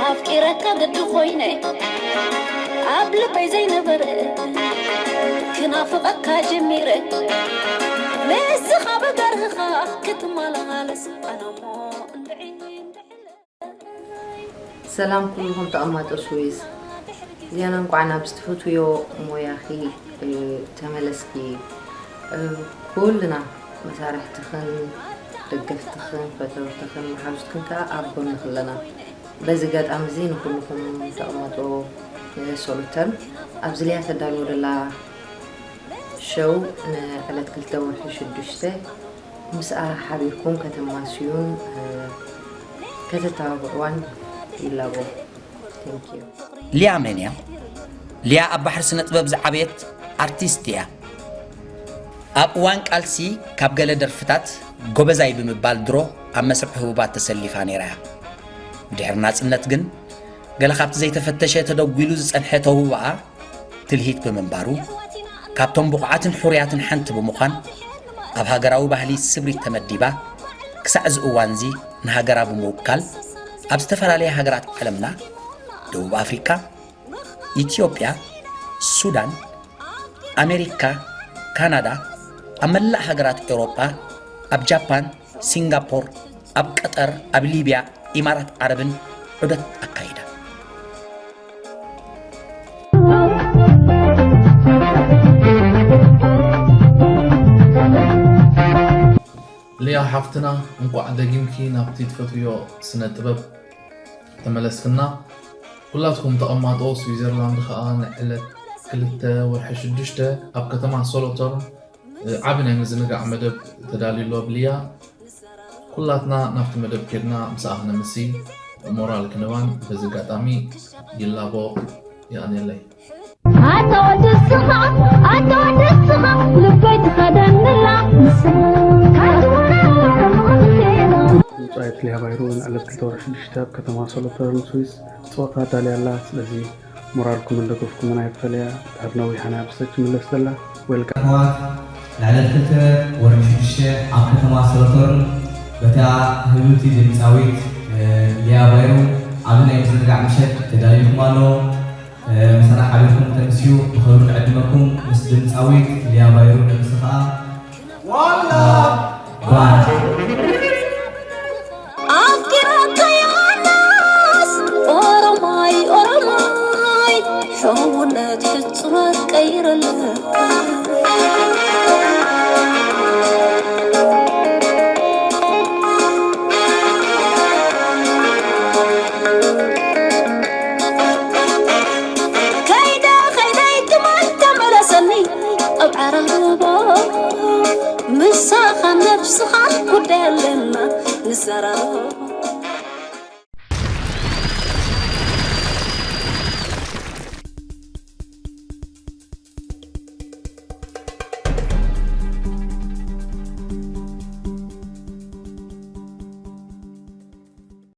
ኣፍቂረካ ግዲ ኮይነ ኣብ ልበይ ዘይነበረ ክናፍቐካ ጀሚረ ምስኻ ብገርህኻ ክትመላለስ ኣነሞ እንድዒ እንድዒ ሰላም ኩልኹም ተቐማጦ ስዊዝ ዚያና እንኳዕ ናብ ዝትፈትውዮ ሞያኺ ተመለስኪ ኩልና መሳርሕትኽን ደገፍትኽን ፈተውትኽን መሓዙትክን ከዓ ኣብ ጎንኺ ኣለና በዚ ጋጣሚ እዚ ንኩልኹም ተቐማጦ ሶሉተን ኣብዚ ሊያ ተዳልዎ ደላ ሸው ንዕለት ክልተ ወርሒ ሽዱሽተ ምስኣ ሓቢርኩም ከተማስዩን ከተተባብዕዋን ይላቦ። Thank you። ሊያ መን እያ? ሊያ ኣብ ባሕሪ ስነ ጥበብ ዝዓበየት ኣርቲስት እያ። ኣብ እዋን ቃልሲ ካብ ገለ ደርፍታት ጎበዛይ ብምባል ድሮ ኣብ መስርዕ ህቡባት ተሰሊፋ ነይራ እያ። ብድሕሪ ናጽነት ግን ገለ ካብቲ ዘይተፈተሸ ተደጒሉ ዝጸንሐ ተውህቦኣ ትልሂት ብምንባሩ፣ ካብቶም ብቑዓትን ሕሩያትን ሓንቲ ብምዃን፣ ኣብ ሃገራዊ ባህሊ ስብሪት ተመዲባ፣ ክሳዕ እዚ እዋንዚ ንሃገራ ብምውካል፣ ኣብ ዝተፈላለያ ሃገራት ዓለምና፣ ደቡብ ኣፍሪቃ፣ ኢትዮጵያ፣ ሱዳን፣ ኣሜሪካ፣ ካናዳ፣ ኣብ መላእ ሃገራት ኤውሮጳ፣ ኣብ ጃፓን፣ ሲንጋፖር፣ ኣብ ቀጠር፣ ኣብ ሊብያ፣ ኢማራት ዓረብን ዑደት ኣካይዳ። ሊያ ሓፍትና እንቋዕ ደጊምኪ ናብቲ ትፈትውዮ ስነ ጥበብ ተመለስክና። ኩላትኩም ተቐማጦ ስዊዘርላንድ ኸኣ ንዕለት ክልተ ወርሒ ሽዱሽተ ኣብ ከተማ ሶሎቶርን ዓቢ ናይ ምዝንጋዕ መደብ ተዳልዩ ኣሎ ብልያ። ኩላትና ናብቲ መደብ ኬድና ምስኣ ክነምሲ ሞራል ክንባን በዚ ኣጋጣሚ ይላቦ። የቐንየለይ። ኣታ ወዲ እስኻ ኣታ ወዲ እስኻ ልበይ ትኸደንላ ንስኻ ብፁዓት ሊያ ባይሩ ንዕለት ክልተ ወርሒ ሽዱሽተ ኣብ ከተማ ሶሎተርን ስዊስ ጸወታ ኣዳልያ ኣላ። ስለዚ ሞራልኩምን ደገፍኩምን ኣይፈለያ። ድሕሪ ነዊሕ ኣናብሰ ትምለስ ዘላ። ዌልካም። ኣሕዋት፣ ንዕለት ክልተ ወርሒ ሽዱሽተ ኣብ ከተማ ሶሎቶርን በታ ህብብቲ ድምጻዊት ሊያ ባይሩ ዓቢ ናይ ምዝንጋዕ ምሸት ተዳልዩልኩም ኣሎ። ምሳና ሓቢርኩም ተምስዩ ብኽብሪ ንዕድመኩም ምስ ድምጻዊት ሊያ ባይሩ ንርእሲ ኸኣ ዋላ ባንድ። ኣፍቂረካ ዮናስ ኦሮማይ ኦሮማይ ሕውነት ፍጹም ቀይረለካ ከይደ ከይደ ይትማል ተመለሰኒ ኣብ ዓራርቦ ምሳኻ ነብስኻ ጉዳይ ኣለና ንዘራረቦ